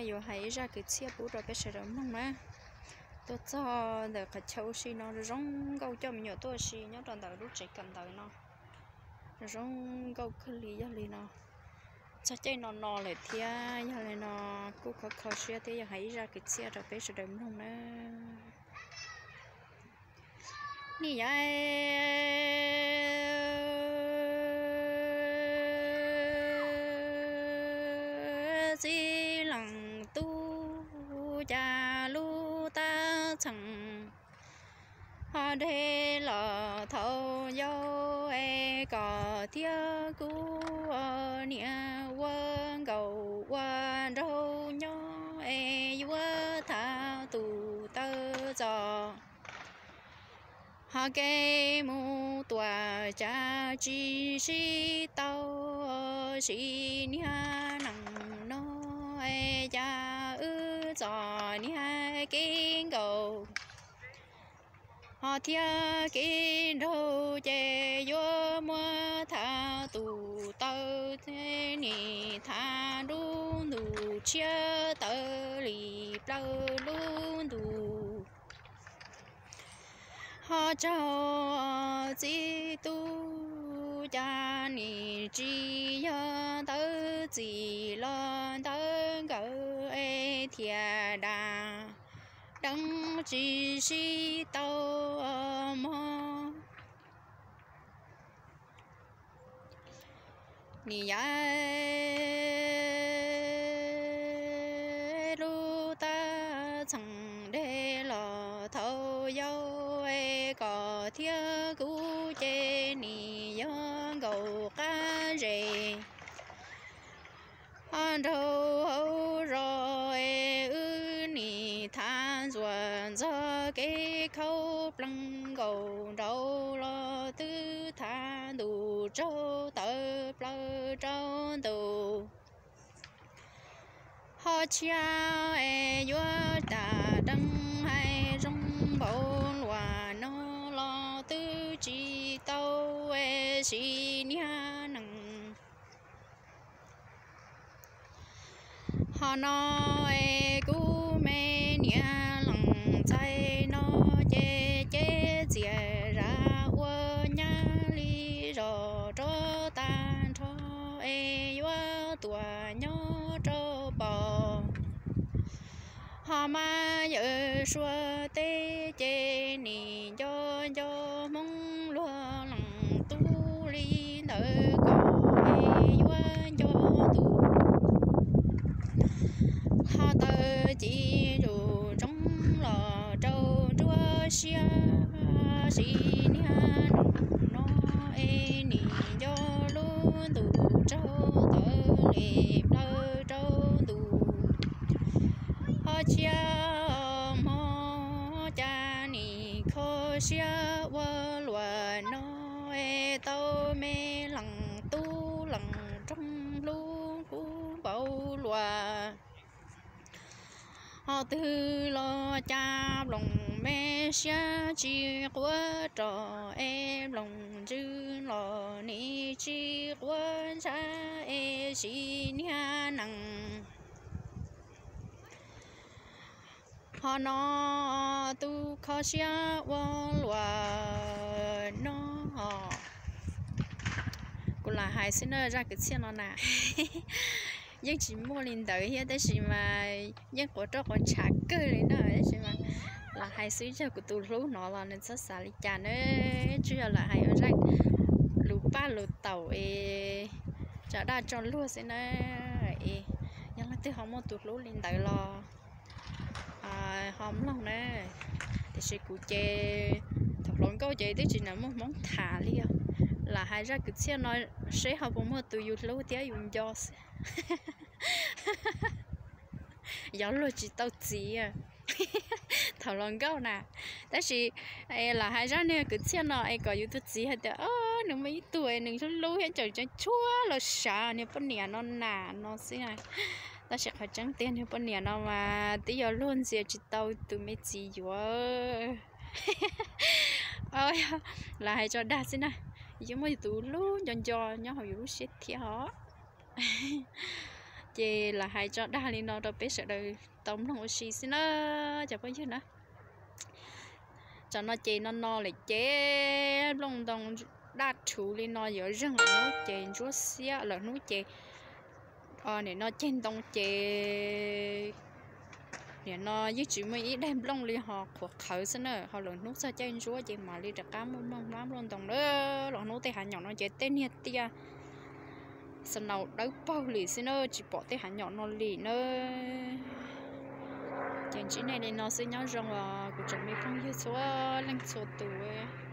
Yuav hais ib zaj kwv txhiaj pub rau peb sawv daws mloog na. Tuaj txog ntawm qhov chaw ua si no zoo nkauj, coj me nyuam tuaj ua si nyob rau ntawm lub tsev kawm ntawv no zoo nkauj kawg li. Yog li no, txog caij no no lawm thiab, yog li no kuj kho kho siab thiab yuav hais ib zaj kwv txhiaj rau peb sawv daws mloog na. Niam yau txiv leej tub, cas lub tab txheem ho de los thaum yau es koj thiab kuv niam ua nkauj ua nraug nyob es yuav thab tus taw txos ho kev mus tuaj, cas tsis sib tau. Sim niag neej no es cas wb txom nyem kev nkauj ho thiab kev nraug, ces yuav muab thab tus taw, nim thab nruab ntug tshiab tawm li plaws lub ntuj ho tsaug. Txiv tub, cas nim tsis yog ntawv txim los ntawv nkawm es thiaj dam deev tsis sib tau mog. Niam yau lub tab txheem de los thaum yau es koj thiab kuv ces nim yog nkauj qab zes ho nraug hauv zos es wb nim thab ntxuam ntxog kev khaub plees, nkaus nraud los twb thab ntuj tsaug tawm plaws rau ntuj ho tshiab es yuav dam deev hais zoo npaum luaj no los twb tsis tau es sim niag neej ho no es kuv me niam leej ntxhais no ces cev txiaj zam ua nyab li zos rov tag nrho es yuav tuaj nyob rau pom ho mas yawm suav teb ces nim nco nco Hmoob luag leej tub li ntawd kom es yuav nco tus ho tawm ci zuj zoov los rau nruab siab. Sim niag neej no es nim nco lub ntuj tsaug tawm li plaws rau ntuj ho tshiab hmo, cas nim kho siab ua luaj no es tau me leej tub leej nroog hlub kuv npaum luaj ho twg los cas nplooj me siab tsis quav rog es nplooj ntsws los nim tsis quav ntshav es sim niag neej ho no tus kho siab ua luaj no. Kuv lam hais xwb na, zaj kwv txhiaj no na yeej tsis muaj li ntawd thiab tab sis mas yeej quav roj quav ntshav kawg li na, tab sis mas lam hais xwb, yog kuv tus hlub hnov los nws txhob xav li cas na. Tsuas yog lam hais ua zaj lus paj lus taum es tso dag tso luag xwb na. Es yog leej twg ho muaj tus hlub li ntawd los ho mloog na. Tiam sis kuv ces thaum hluas nkauj ces twb tsis nrog muaj Hmoob tham li os. Lam hais zaj kwv txhiaj no seb ho puas muaj tus yus hlub thiab yus nco xwb. Yog luag tsis tau txiv thaum hluas nkauj na. Tab sis lam hais zaj niag kwv txhiaj no es kom yus tus txiv hais tias, o, nws muaj ib tug es nws hlub hlub thiab tseem tseem tshuav los sav niag poj niam no na no xwb. Tab sis qhov tseeb tiag niag poj niam no mas twb yog luag ntxias tsis tau tus me txiv yuav. Lam hais tso dag xwb na, yeej muaj yus tus hlub nco nco nyob hauv yus lub siab thiab os. Ces lawv hais tso dag li no rau peb sawv daws tau mloog ua si xwb na, cov phooj ywg na. Tam no ces no no lawm ces nplooj ntoo daj rhuv li no yuav zeeg lawm hnub ces ntsuab xiab lawm hnub ces nim no ceg ntoo ces nim no yeej tsis muaj ib daig nplooj li ho qhuav qhawv xwb na, ho lawm hnub txog caij ntsuab ces mam li rov qab muaj mloog hmab nplooj ntoo na. Los hnub tej hav nyom no ces tej niag tiaj snow dawb paug li xwb na, tsis pom tej hav nyom no li na. Ces ntsib nej li no xwb, nyob zoo os kuv tsoom me phooj ywg txhua leej txhua tus.